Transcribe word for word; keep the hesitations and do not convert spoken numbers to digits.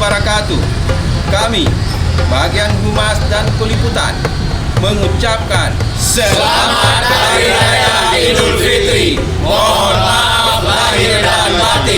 wabarakatuh. Kami, bagian humas dan peliputan, mengucapkan Selamat Hari Raya Idul Fitri. Mohon maaf lahir dan batin.